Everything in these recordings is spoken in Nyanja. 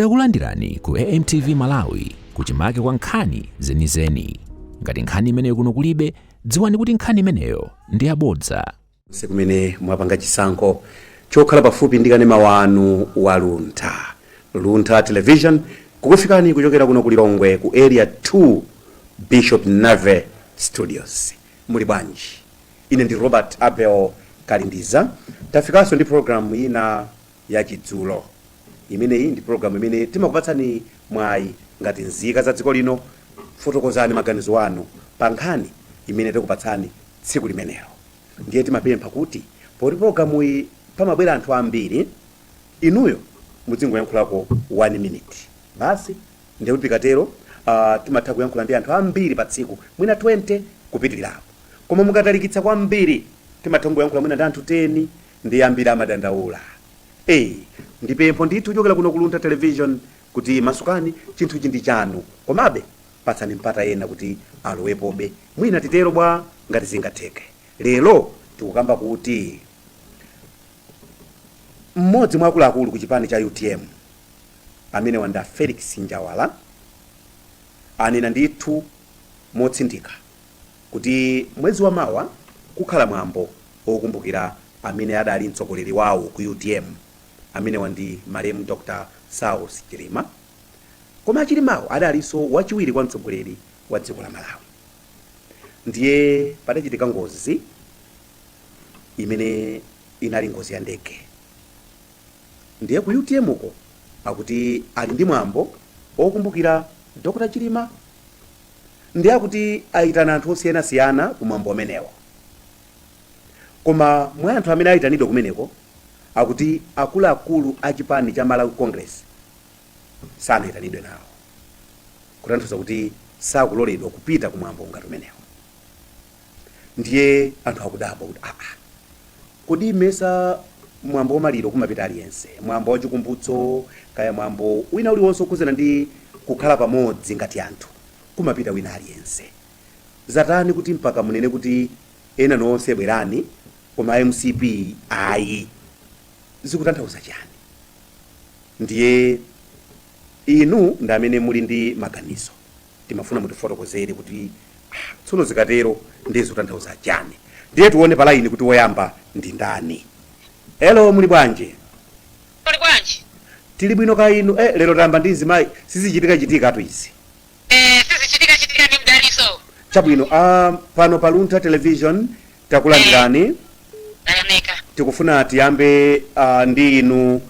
Takulandirani ku AMTV Malawi, kuchimake kwa nkhani zenizeni. Ngati nkhani imeneyo kuno kulibe, dziwani kuti nkhani imeneyo ndi yabodza. Kumene mwapanga chisankho chokhala pafupi ndi kanema wanu wa Luntha, Luntha Television, kukufikani kuchokera kuno ku Lilongwe, ku Area 2, Bishop Nave Studios. Muli bwanji? Ine ndi Robert Abel Kalindiza. Tafikanso ndi programu ina yachidzulo. Imeneyi ndi programu imene timakupatsani mwayi ngati nzika za dziko lino, fotokozani maganizo anu pa nkhani imene tikupatsani tsiku limenelo. Ndiye timapempha kuti poti programu iyi pamabwera anthu ambiri, inuyo mudzingoyankhulako 1 minute basi. Ndiye kuti tikatero timatha kuyankhula ndi anthu ambiri pa tsiku, mwina 20 kupitirirapo. Koma mukatalikitsa kwambiri, timatha kungoyankhula mwina ndi anthu 10, ndi ambiri amadandaula. Ndi pempho ndithu kuchokera kuno ku Luntha Television kuti masukani, chinthuchi ndi chanu, komabe patsani mpata ena kuti alowepobe. Mwina titero bwa, ngati zingatheke. Lero tikukamba kuti mmodzi mwa akuluakulu ku chipani cha UTM, amene wanda Felix Njawala, anena ndithu motsindika kuti mwezi wa mawa kukhala mwambo wokumbukira amene adali mtsogoleri wawo ku UTM, amene wandi malemu Dr Saulos Chilima. Koma Chilimawo adalinso wachiwiri kwa mtsogoleri wa dziko la Malawi. Ndiye padachitika ngozi imene inali ngozi ya ndege. Ndiye ku UTM uko akuti ali ndi mwambo wokumbukira Dr Chilima, ndiye akuti ayitana anthu osiyanasiyana ku mwambo umenewo. Koma mwa anthu amene ayitanidwa kumeneko, akuti akuluakulu a chipani cha Malawi Congress sanayitanidwe nawo, kutanthauza kuti sakuloledwa kupita kumwambo ngati umenewo. Ndiye anthu akudabwa kuti, aa, kodi mesa mwambo wamaliro kumapita aliyense, mwambo wachikumbutso kaya mwambo wina uliwonse okhudzana ndi kukhala pamodzi ngati anthu kumapita wina aliyense, zatani kuti mpaka munene kuti ena nonse bwerani koma MCP ayi? Zikutanthauza chani? Ndiye inu ndi amene muli ndi maganizo, timafuna mutifotokozere kuti, ah, tsono zikatero ndiye zikutanthauza chani? Ndiye tione pa line kuti woyamba ndi ndani. Hello, muli bwanji? Muli bwanji? Tili bwino ka inu? Lero tayamba ndi mzimayi, sizichitika chitika tu izi. Sizichitika chitika, ndi mdaliso. Chabwino, pano pa Luntha Television takulandirani. Tayamika. Tikufuna tiyambe ndi inu.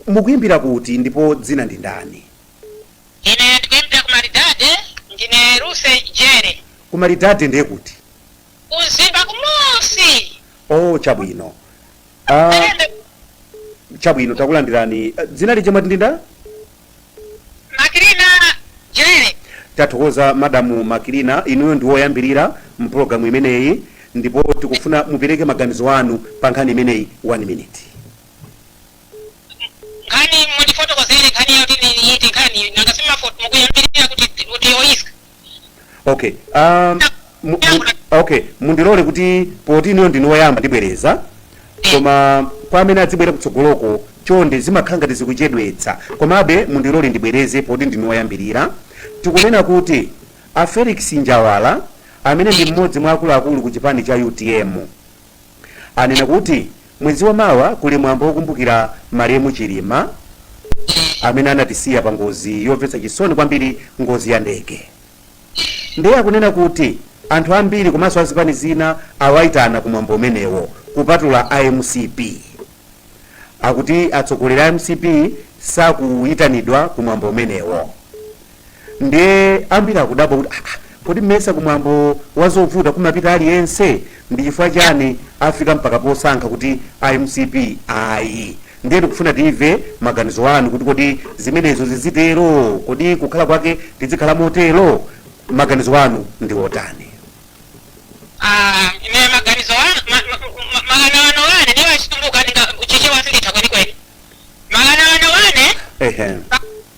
Mukuyimbira kuti ndipo dzina ndi ndani? Ine ndikuyimbira ku Maridade, ndine Ruse Jere. Ku Maridade ndiye kuti? Ku Mzimba kumusi. Oh, chabwino. Chabwino, takulandirani. Dzina lija mwati ndinda? Makilina Jere. Tathokoza, Madamu Makilina. Inuyo ndi woyambirira mpulogalamu imeneyi, ndipo tikufuna mupereke maganizo anu pa nkhani imeneyi, 1 minute. Nkhani mundifotokozere nkhani yoti iti nkhani, nanga simafo mukuyambirira kuti oyiska. Okay, okay, mundilole kuti poti inuyo ndinu woyamba ndibwereza, koma kwa amene adzibwera kutsogoloko, chonde, zimakhala ngati zikuchedwetsa. Komabe mundilole ndibwereze poti ndinu woyambirira. Tikunena kuti a Felix Njawala, amene ndi mmodzi mwa akuluakulu ku chipani cha UTM, anena kuti mwezi wa mawa kuli mwambo wokumbukira malemu Chilima, amene anatisiya pa ngozi yomvetsa chisoni kwambiri, ngozi ya ndege. Ndiye akunena kuti anthu ambiri komanso azipani zina awayitana kumwambo umenewo kupatula iMCP. Akuti atsogoleri a MCP sakuyitanidwa kumwambo umenewo. Ndiye ambiri akudabwa kuti, ah, kodi mmesa kumwambo wa zovuta kumapita aliyense? Ndi chifukwa chani afika mpaka posankha kuti iMCP ayi? Ndiye tikufuna timve maganizo anu kuti kodi zimenezo zizitero? Kodi kukhala kwake tizikhala motero? Maganizo anu ndi otani? Ah, ine maganizo magano wane niwo achitumbuka, ndinga Chichewa sinditha kwenikweni. Magano wane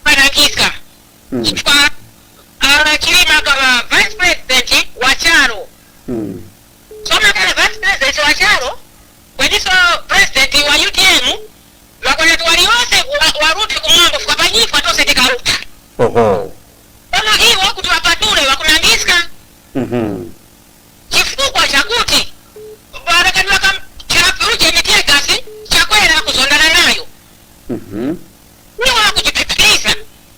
panakisa chifukwa Chilima kava vice president wa chalo. So makala vice president wa chalo kweniso president wa UTM, vakonati walionse warute kumwambo fuka. Oho. Koma iwo kuti wapatule wakunangiska chifukwa chakuti varekani vakamchapurujeni teargas Chakwera kuzondana nayo. Iwo akuchiphiphiriza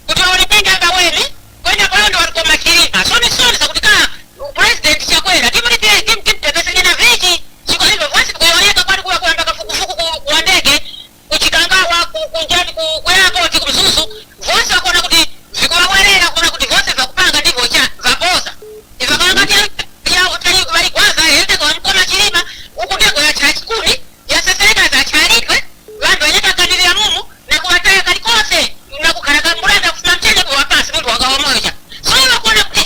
kuti waonepenge anga wene kwenda kwalondo walikoma Chilima soni zakuti ka President Chakwera timtepesenyana vichi chiko hivyo vasi kuiwaleka kwali kuwa kuamba kafukufuku kuwa ndege kuchikangawa kunjani ku airport kumzuzu vose vakuona kuti vikuwawelera kuona kuti vose vakupanga ndivyo cha vapoza ivakangati valigwaza endeko vamkoma Chilima uku ndeko ya chachikuni yasesereka zachalidwe vantu vanyakakanirira mumu nakuvataya kalikose nakukhala kambulanda kufuma mchele kuwapasi munthu wakawamoja. So ivakuona kuti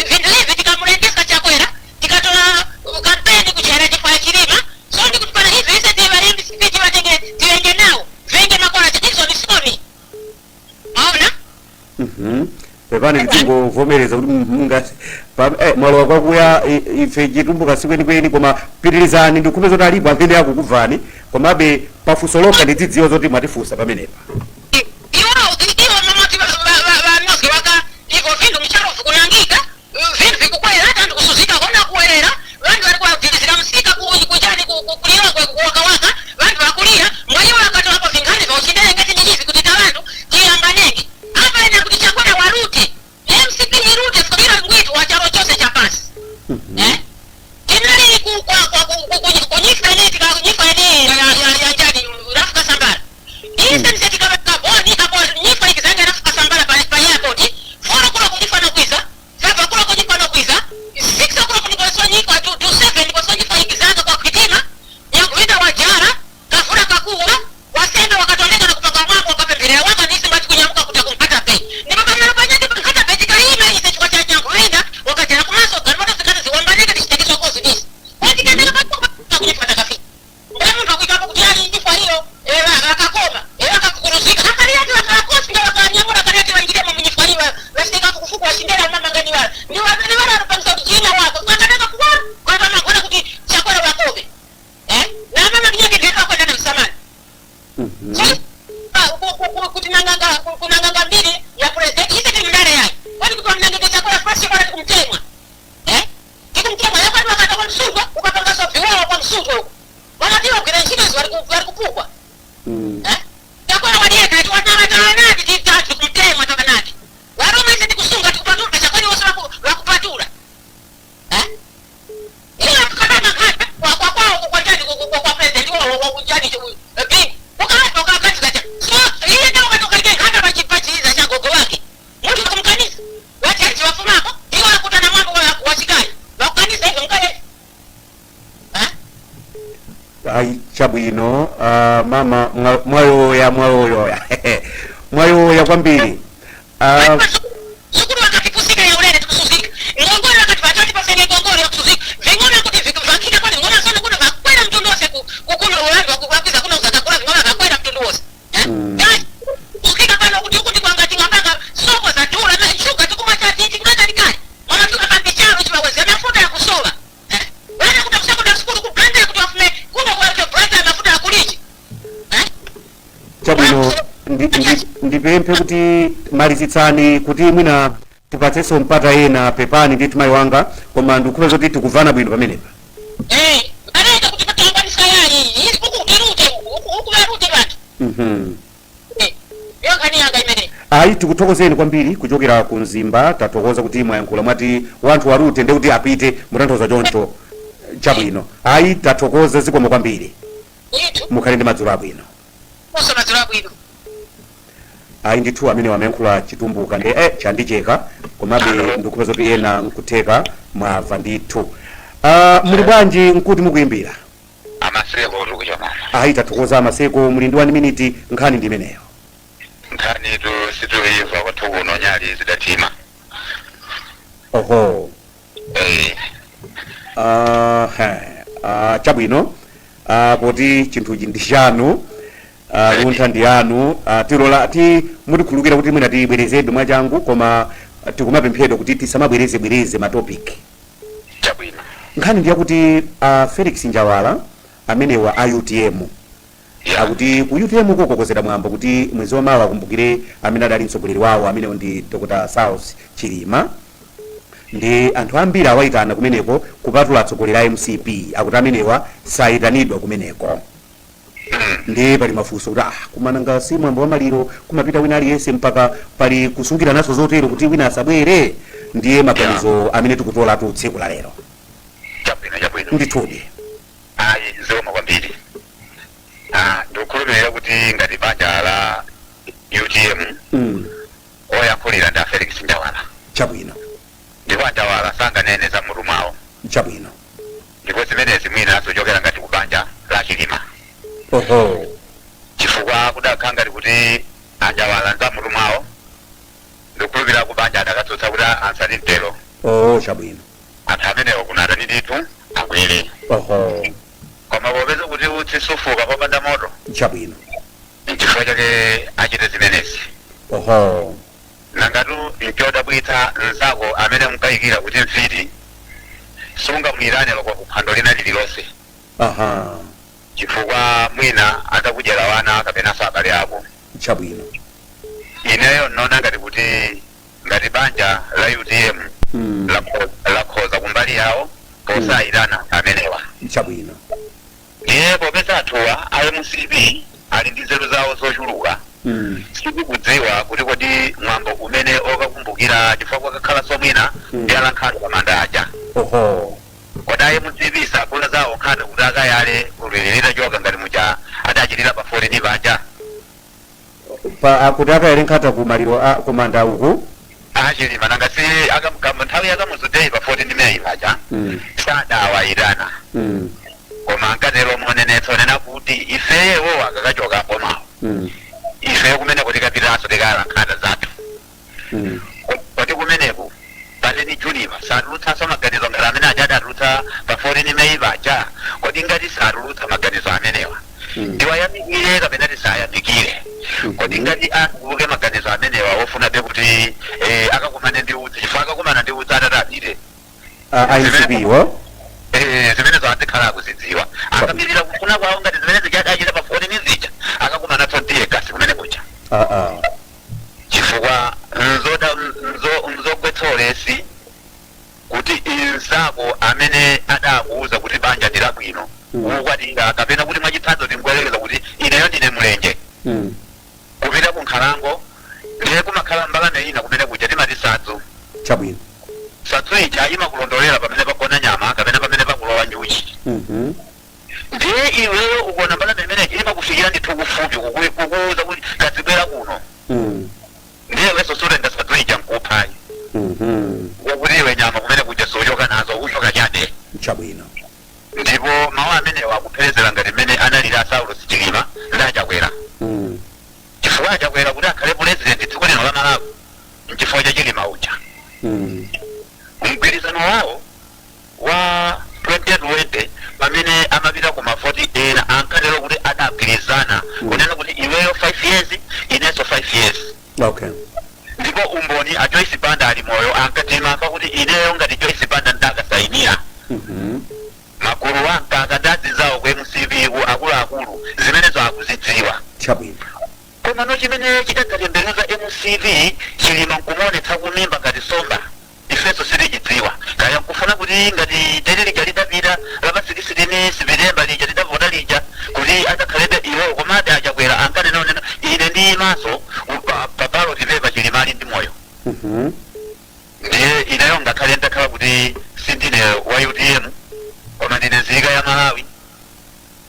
vintu hivi tikamulengesa Chakwera tikatola kampeni kuchera chifaya Chilima so ndikuti pana hivi ise tivalimbi tivatenge tivenge nawo venge makola isoni maona. Pepani tidzingovomereza kuti munga mwalowa kwakuya ife chitumbuka sikwenikweni, koma pitirizani. Ndikhupe zoti alipo amene akukubvani, komabe pafunso lokha ndidzidziwa zoti mwatifunsa pamenepa. Iwo iwo mamati vanozi waka ivo vintu mcharofu kunangika vintu vikukwera tandu kusuzika kona kuwerera vantu vari kuabvirizira msika kunjani kulilongwe kuwakawaka vantu vakulira mwenyewe akatoapo vinkhani vauchindele ngati ndichivi kuti ta vantu tiyambanenge apa ena kuti Chakwera warute MCP irute fikira ngwitu wa chalo chose cha pasi tinali kunyifa ine tikanyifa ine ya njani Rafika Sambala ise nse tikaboni apo nyifa ikizanga Rafika Sambala pa airport 4 o'clock kunyifa nokwiza 5 o'clock kunyifa nokwiza 6 o'clock ndikoso nyikwa to 7 ndikoso nyifa ikizanga kwa kitima nyakuita wajara kafura kakuwa wasembe wakatoleka na kupanga mwambo wakapemberera waka nisi ngati kunyamuka kuta kumphata pe ndipo pamene panyati pamphata pe tikayima ise chikwa cha nyakuenda wakajera kumaso galimoto zikati ziwambanike tichitekeswa kozi disi watikendeka pakunyifa takafika mbele munthu akuikapo kuti ali nyifa iyo akakoma akakukuruzika akaliyati vakakosi nga vakanyamura kaliyati vaingiremo munyifa iyo vasiteka kufuku vachindera mamangani wala ndi vamene vararupangisa kuti china wako akanaka kuwa kwavamagona kuti Chakwera wakobe na mama kinyake ndeka kwenda na msamani kuti nanganga kunanganga mbiri ya president ise tili ndale yake wati kuti wamnangenge Chakwera first kwa tikumtemwa tikumtemwa yakwati wakata kwa msungwa ukapanga so viwawa kwa msungwa huko wakati wagwira ntchito izi vari kupukwa. Chakwera wadieka ati wanawatawanati titatu kumtemwa tawanati waroma ise tikusunga tikupatula Chakwera wose wakupatula ila tukatama khata kwa kwao kwa kwa president wao wa kunjani bingu ukawapa ukakatika cha so iye nawo katokalike nkhata pachipachiza cha gogo wake munthu wakumkanisa wachechi wafumako iwo akutana mwambo wachikayi wakukanisa hivyo mkale. Ayi, chabwino. Mama mwayoya mwayoya mwayoya kwambiri. Sukulu wakatipusika ya ulele tikusuzika ngongole wakati vatati pasene ngongole yakusuzika ving'ona kuti vakita kwani ng'ona sono kuno vakwera mtundu wose kukuno ulandu wakwiza kuno uzakakula ving'ona vakwera mtundu wose. Kusukika pano kuti ukuti kwangati ng'ambanga soko zatula na shuga tikumwa chatiti kumakalikali mwamatuka pambichalo chipawezi mafuta ya kusowa vana kuti kusakuda sukulu kublanda kuti wafume kuno kwa blanda mafuta ya kulichi. Chabwino, ndipemphe kuti malizitsani kuti mwina tipatsenso mpata ena. Pepani ndithu mayi wanga, koma ndikhupe zoti tikuvana bwino pamenepa. Aleka kuti patangwanisa yayi uku tirute uku varute vantu. Iyo nkhani yanga imene. Ayi, tikuthokozeni kwambiri kuchokera ku Mzimba. Tathokoza kuti mwayankhula mwati wanthu warute ndi kuti apite mutanthauza choncho. Chabwino, ayi, tathokoza, zikomo kwambiri. Ndithu. Mukhale ndi madzulo abwino. Kuso madzulo abwino. Ayi ndithu, amene wamayankhula chitumbuka ndi chandicheka, komabe ndikupeza kuti ena nkutheka mwamva ndithu. Muli bwanji, nkuti mukuyimbira? Amaseko kuti kuchomana. Ayi, tathokoza Amaseko, muli ndi 1 minute, nkhani ndi imeneyo. Nkhani tu situimva kwathu kuno, nyali zidatima. Oho. Chabwino, poti chinthuchi ndi chanu, Luntha ndi yanu, tilola ti mutikhululukira kuti mwina tibwerezedwe mwachangu, koma tikumapemphedwa kuti tisamabwereze-bwereze ma topic. Chabwino. Nkhani ndi yakuti Felix Njawala amenewa a UTM Akuti ku UTM kukokozera mwambo kuti mwezi wa mawa akumbukire amene adali mtsogoleri wawo, amene ndi Dr. Saulos Chilima, ndi anthu ambiri awayitana kumeneko kupatula atsogoleri a MCP. Akuti amenewa sayitanidwa kumeneko. Ndi pali mafunso kuti kumananga si mwambo wa maliro, kumapita wina aliyense, mpaka pali kusungiranaso zotero kuti wina asabwere? Ndiye maganizo amene tikutolatu tsiku la lero. Chabwino, chabwino. Ndithudi. Ayi, zikomo kwambiri. Ndikukhulupirira kuti ngati banja la UTM, oyankhulira ndi a Felix Njawala. Chabwino. Ndipo Anjawala sanganene za mutu mwawo. Chabwino. Ndipo zimenezi mwina zochokera ngati kubanja la Chilima, chifukwa kudakhala ngati kuti Anjawala nza mutu mwawo, ndikukhulupirira kubanja adakatsutsa kuti ansati mtero. Oh, chabwino. Anthu amenewo kunatani ndithu abwere. Koma popeza kuti utsi sufuka popanda moto, nchifukwa chake achite zimenezi. Nangatu nchodabwitsa, mnzako amene mukayikira kuti mfiti, sungamuyitane loko kuphwando lina lililonse, chifukwa mwina atakudyera wana kapenanso abale ako. Ineyo nona ngati kuti ngati banja la UTM lakhoza kumbali yawo posayitana amenewa. Ndiye popeza anthuwa a MCP ali ndi nzeru zawo zochuluka, sitikudziwa kuti kodi mwambo umene okakumbukira, chifukwa kwakakhala somwina ndi alankhani pamanda aja, kodi a MCP sakula zawo nkhani kuti akayale ulilira choka ngati muja adachitira pa 14 paja? Pa akuti akayale nkhata ku maliro a kumanda uku? Achilima, nanga si nthawi yakamuzudeyi pa 14 Meyi paja sadawayitana, koma ankatero monenetsa onena kuti ifeyewo akakachoka komawo, ifeyo kumeneko tikapitaso tikayala nkhata zathu. Kodi kumeneko pateni Junipa satulutsanso maganizo ngati amene aja adatulutsa pa 14 Meyi paja? Kodi ngati satulutsa maganizo amenewa, tiwayamikire kapena tisayamikire? Kodi ngati atuluke maganizo amenewa ofunabe kuti akakumane ndi utsi, chifukwa akakumana ndi utsi atatapite? A MCP wo? Zimenezo azikhala akuzidziwa, akapitira kufuna kwawo ngati zimene zichadachita pa 14 zija, akakumana tear gas kumene kuja, chifukwa nzoda nzogwetsa ulesi kuti inzako amene adakuuza kuti banja ndi labwino kukwatira, kapena kuti mwachitsanzo tingoyerekeza kuti ineyo ndine mlenje, kupita ku nkhalango, ndiye kumakhala mbalame ina kumene kuja timati sadzu. Sadzu ija imakulondolera pamene pagona nyama kapena pamene pakulowa njuchi. Ndiye iweyo ukuona mbalame imeneyi imakufikira ndithu kufupi kukuuza kuti kazibwera kuno. Ndiye iwenso sutenga sadzu ija nkuphayi, wakuti iwe nyama kumene kuja sochoka nazo, uchoka chabe. Ndipo mawu amenewa akupherezera ngati mmene analira a Saulos Chilima ndi Achakwera, chifukwa Achakwera kuti akhale president dziko lino la Malawi nchifukwa cha Chilima uja. Mgwirizano wawo wa 2020, pamene amapita ku mavoti ena, ankatero kuti adagwirizana kunena kuti iweyo 5 years, inenso 5 years. Ndipo umboni, a Joyce Banda ali moyo, ankatima pakuti ineyo ngati Joyce Banda ndakasayinira. Magulu ankaka ndi azinzawo ku MCP ku akuluakulu zimenezo akuzidziwa. Koma no chimene chidadzatembenuza MCP, Chilima nkumaonetsa kumimba ngati somba, ifenso sitichidziwa. Kaya nkufuna kuti ngati date lija lidapita lapa 16 September lija lidavota lija kuti adakhalebe iwo, komabe Achakwera ankanena onena ine ndi maso pa ballot paper Chilima ali ndi moyo. Ndiye ineyo ngakhale ndakhala kuti sindine wa UTM, koma ndine nzika ya Malawi,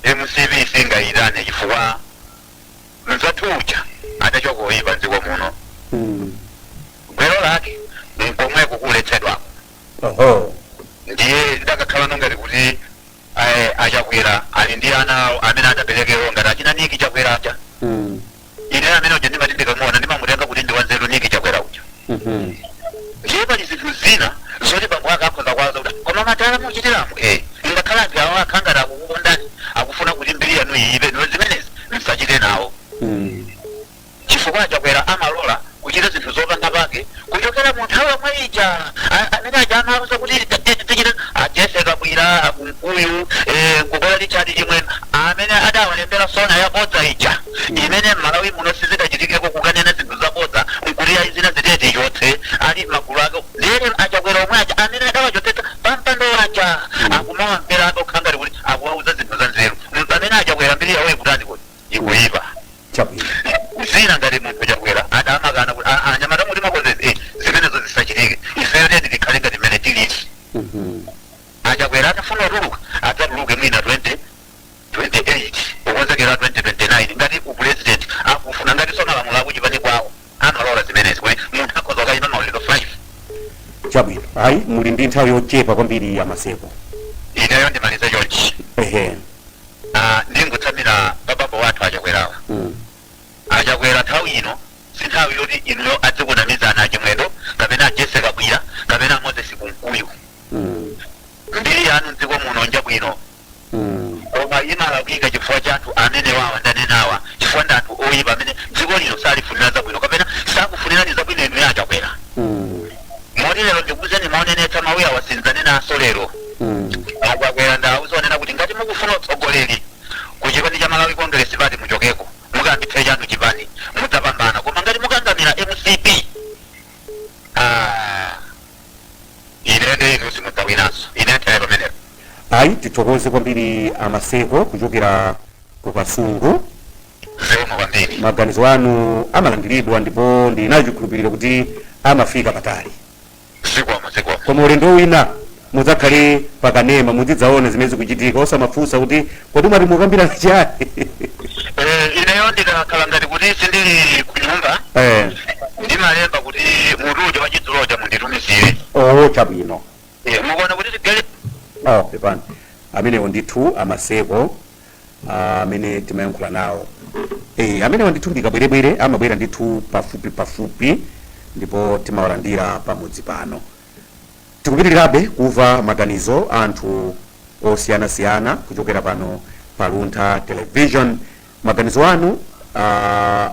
MCP singayitane chifukwa mzathu uja adachoka oyipa mdziko muno. Gwero lake nkomweko kuletsedwako. Ndiye ndakakhala nongati kuti Achakwera ali ndi ana awo amene adaperekewo ngati achina Niki Chakwera aja. Ine amene uja ndimati ndikamuona ndimamutenga kuti ndi wanzeru, Niki Chakwera uja. Ndiye pali zinthu zina zoti bambo ake akhoza kwaza kuti koma matala muchitiramo ngakhala anthu awo akhangati akukukondani, akufuna kuti mbiri yanu iyipe, no, zimenezi msachite nawo, chifukwa Achakwera amalola kuchita zinthu zopanda pake kuchokera mu nthawi yomwe ija amene aja amauza kuti tichita ajese Kabwira, akunkuyu, nkukola Richard Chimwene amene. Amene adawalembera SONA yabodza ija, imene m'Malawi muno sizidachitikeko, kukanena zinthu zabodza nkuliya zina zitete chotse ali magulu ake. Lero Achakwera omwe aja amene adawachotsetsa pampando waja akumawamvera okha ngati kuti akuwauza zinthu za nzeru, pamene Achakwera mbiri yawo ikutani kuti ikuyipa. Chabwino. Zina ngati munthu Chakwera adamakana kuti anyamata muti makonzezi zimenezo zisachitike, ifeyo tiyeni tikhale ngati mmene tilili. Achakwera atafuna kutuluka adzatuluke mwina 2028 kukonzekera 2029 ngati upresident akufuna, ngati malamulo akuchipani kwawo amalola zimenezi kuti munthu akhoza kukayima maulendo 5. Chabwino, ayi, muli ndi nthawi yochepa kwambiri ya Maseko. Ineyo ndimalize chonchi. Ah, ndingutsamira bababa wathu Achakwerawa. Achakwera, nthawi ino si nthawi yoti inuyo adzikunamizana Achimwendo kapena Ajese Kabwira kapena Moses Kunkuyu. Mbiri yanu mdziko muno njabwino, koma imalakwika chifukwa cha anthu amene wawa ndanenawa, chifukwa ndi anthu oyipa amene dziko lino salifunira zabwino kapena sakufunirani zabwino inu Achakwera. Moti lero ndikuuzeni maonenetsa mawu awa, sinzanenaso lero. Achakwera, ndawuza onena kuti ngati mukufuna utsogoleri ku chipani cha Malawi Congress Party, muchokeko mukayambitse chanu chipani, mudzapambana. Koma ngati mukangamira MCP, ah, ine ndi inu simudzawinanso. Ine nthawi pamenepo. Ayi, tithokoze kwambiri Amaseko kuchokera ku Kasungu. Zikomo kwambiri. Maganizo anu amalandiridwa ndipo ndinacho chikhulupiriro kuti amafika patali. Zikomo, zikomo. Koma ulendo wina mudzakhale pakanema, muzidzaona zimene zikuchitika, osamafunsa kuti kodi mwati mukambirana chani. Ineyo ndikakhala ngati kuti sindili ku nyumba, ndimalemba kuti mutu uja wachidzuloja munditumizire. Oh, chabwino. Mukuona kuti tigale. Oh, pepani. Amenewo ndithu Amaseko amene timayankhula nawo. Amenewo ndithu ndikabwerebwere, amabwera ndithu pafupi pafupi ndipo timawalandira pamudzi pano. Tikupitirirabe kumva maganizo anthu osiyanasiyana kuchokera pano pa Luntha Television. Maganizo anu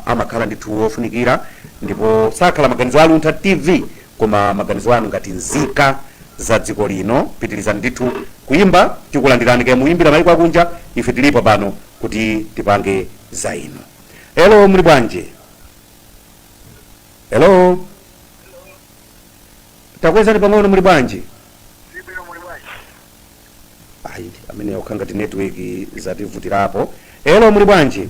amakhala ndithu ofunikira ndipo sakhala maganizo a Luntha TV koma maganizo anu ngati nzika za dziko lino. Pitirizani ndithu kuyimba, tikulandirani. Kaya muyimbira mayiko akunja, ife tilipo pano kuti tipange za inu. Hello, muli bwanji? Hello, takwezani pang'ono. Muli bwanji? Ayi, amene akukhala ngati network zativutirapo. Hello, muli bwanji?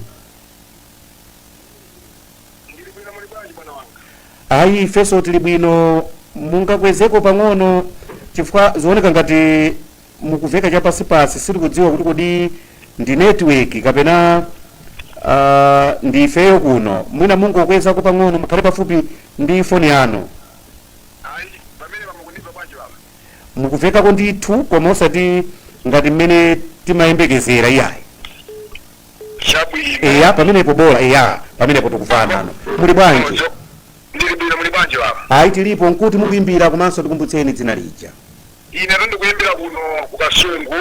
Ndili bwino, muli bwanji bwana wanga? Ayi, ifenso tili bwino. Mungakwezeko pang'ono chifukwa zioneka ngati mukuveka chapasipasi. Sitikudziwa kuti kodi ndi network kapena ndi ifeyo kuno. Mwina mungokwezako pang'ono, mukhale pafupi ndi foni yanu. Ayi, pamene pamukundimva bwanji baba? Mukuvekako ndithu koma osati ngati mmene timayembekezera, iyayi. Chabwino. Eya, pamenepo bola. Eya, pamenepo tikuvana ano. Muli bwanji? Ndili bwino, muli bwanji baba? Ayi, tilipo. Nkuti mukuimbira komanso tikumbutseni dzina lija. Ine ndikuyimbira kuno ku Kasungu,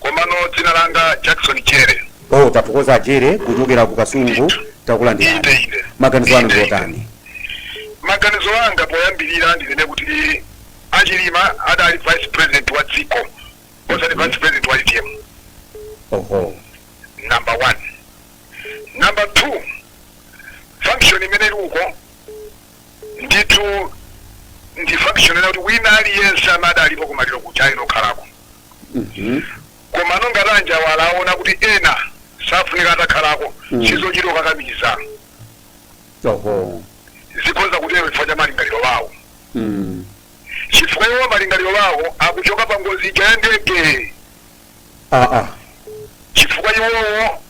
komano dzina langa Jackson Jere. Oh, tathokoza Jere kuchokera ku Kasungu, takulandirani. Inde, inde. Maganizo anu Inde, ndi inde. otani? Maganizo anga poyambirira ndinene kuti Achilima adali vice president wa dziko, osati vice president wa UTM. Number one. Number two, function imene ili uko ndithu ndi function ena kuti wina aliyense amene adalipo kumaliro kuja ayina okhalako. Koma nongati Anjawala aona kuti ena safunika atakhalako, sizochita kukakamiza. Zikhoza kutero chifukwa cha malingaliro awo, chifukwa iwo malingaliro awo akuchoka pa ngozi ija ya ndege. Chifukwa iwowo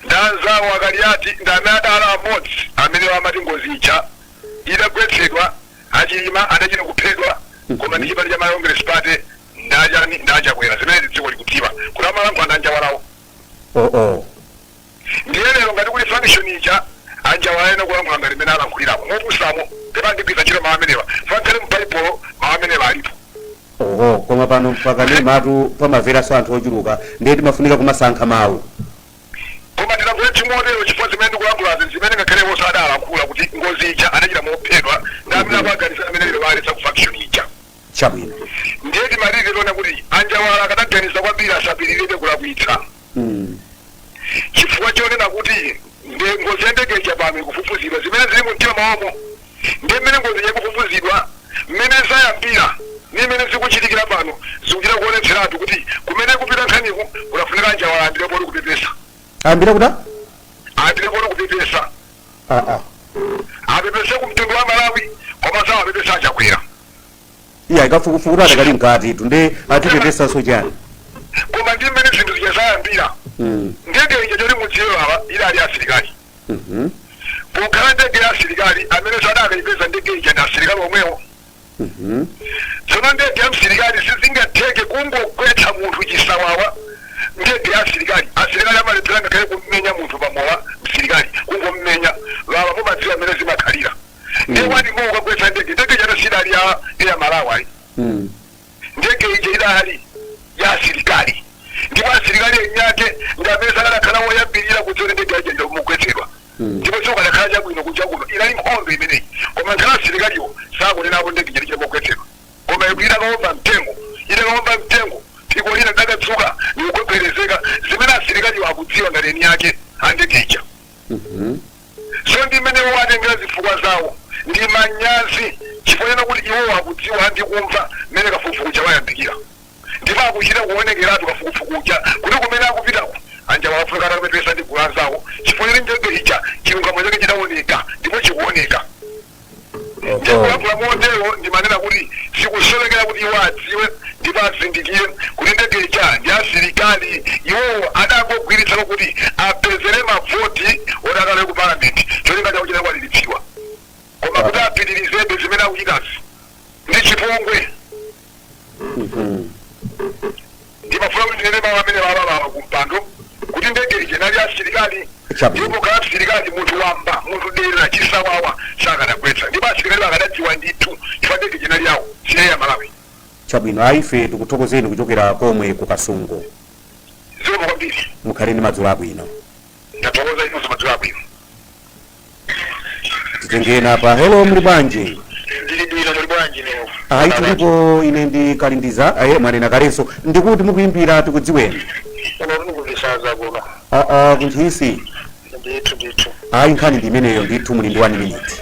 ndi anzawo Akaliati ndi amene adala amodzi amene amati ngozi ija idagwetsedwa, Achilima adachita kuphedwa, koma ndi chipani cha Malawi Congress Party ndachani ndachakwera. Zimene dziko likudziwa kuti amalankhula ndi Anjawalawo. Ndiye lero ngati kuli function ija, Anjawala ena kulankhula ngati mmene alankhuliramo mopusamo, pepa ndigwiza ntchito mawu amenewa, fankhale mu Baibulo mawu amenewa alipo. Oho, koma pano pakanемatu pamamveranso anthu ochuluka, ndiye timafunika kumasankha mawu. Koma tilankhule chimotero chifukwa zimene ndikulankhulazi zimene ngakhale osadalankhula kuti ngozi ija adachita mophedwa ndi amene akuaganiza amene lero aletsa ku function ija. Chabwino. Ndiye timalize tiona kuti Anjawala akadaganiza kwambiri asapitirire kulakwitsa. Chifukwa chonena kuti ngozi ya ndege ija pano ikufufuzidwa, zimene zili mu mtima mwawomo ndi mmene ngozi ikufufuzidwa, mmene zayambira ndi mmene zikuchitikira pano, zikuchita kuonetseratu kuti kumene kupita nkhaniku kunafunika Njawala ayambire poti kupepesa. Ayambire kuta? Ayambire poti kupepesa. Ah, ah. Apepese ku mtundu wa Malawi, koma sawo apepese aChakwera. Iya, ikafukufuku adakali mkati tunde atipepesanso chani? Koma ndi mmene zinthu zija zayambira, ndege ija, choti mudziwe awa, idali asilikali. Pokhala ndege ya asilikali, amene sadakayipeza ndege ija ndi asilikali omwewo. Tsono ndege ya msilikali sizingatheke kungogwetsa munthu chisawawa. Ndege ya asilikali, asilikali amalephera ngakhale kummenya munthu pamowa. Msilikali kungommenya wawa, mumadziwa mmene zimakhalira. Ndiye wati mukagwetsa ndege, ndege ija sidali ya Malawi ayi. Ndege ija idali ya asilikali, ndipo asilikali enyake ndi amene sakanakhala woyambirira kudziwa kuti ndege yaja mugwetsedwa. Ndipo siukanakhala chabwino kuja kuno, inali nkhondo imeneyi, koma nkhala asilikaliwo sakunenapo ndege ija lichimogwetsedwa, koma idakaomba mtengo, idakaomba mtengo, phiko lina lidakatsuka nikugwegwerezeka, zimene asilikaliwo akudziwa ngati eni yake andege ija. So ndi mmene watengera zifukwa zawo ndi manyazi, chifukwa chena kuti iwowo akudziwa ndi kumva mmene kafukufuku wayambikira, ndipo akuchita kuonekeratu kafukufukuja kuti kumene akupitako anja wafunika atakapepesa ndi gulu anzawo, chifukwa chene ndege ija chilungamo chake chidaoneka ndipo chikuoneka. Ndikulankhula motero, ndimanena kuti sikusowekera kuti iwo adziwe ndipo azindikire kuti ndege ija ndi asilikali. Iwowo adangogwiritsako kuti apezere mavoti oti akale ku Palamenti, cholinga chawo chinakwaniritsidwa, koma kuti apitirizebe zimene akuchitazi ndi chipongwe. Ndimafuna kuti ndinene mawu amene wawawawa kumpando kuti ndege ija inali asilikali. Ndipo khala msilikali, munthu wamba, munthu dera chisawawa sakanagwetsa, ndipo asilikali akadadziwa ndithu, chifukwa ndege ija inali yawo, siye ya Malawi. Chabwino, aife tikuthokozeni kuchokera komwe ku Kasungu. Zikomo kwambiri. Mukhale ndi madzulo abwino. Ndathokoza, inonso madzulo abwino. Titengeni apa. Hello, muli bwanji? Ndili bwino, muli bwanji lero? Ayi, tilipo. Ine ndi Kalindiza. Aye, mwanena kalenso. Ndikuti mukuyimbira, tikudziweni? Kuno tikuvisaza kuno. Aa, kunchisi. Ndithu, ndithu. Ayi, nkhani ndi imeneyo ndithu, muli ndi 1 minute.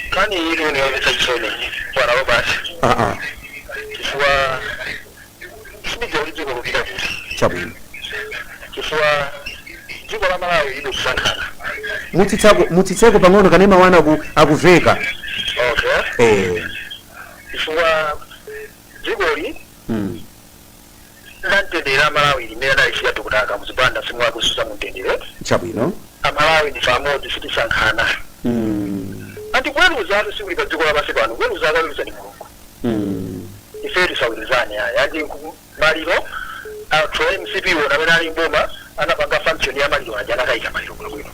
Nkhani ili uniyomvetsa chisoni, bwana Robert, aa chifukwa sindidziwa kuti dziko lupita kuti. Chifukwa dziko la Malawi libe kusankhana. Mutsitsako, mutsitseko pang'ono kanema wana akuveka. Okay. Chifukwa dzikoli la mtendere la Malawi limene adalisiya tikutaka muzipanda simwakususa mu mtendere. Amalawi ndife amodzi, sitisankhana. Anti kuweruza atu sikuli pa dziko lapansi pano, kuweruza akaweruza ndi Mulungu. Ife tisaweruzane aya. Ati maliro anthu a MCP wona amene ali mboma anapanga function ya maliro aja, anakayika maliro bwinobwino.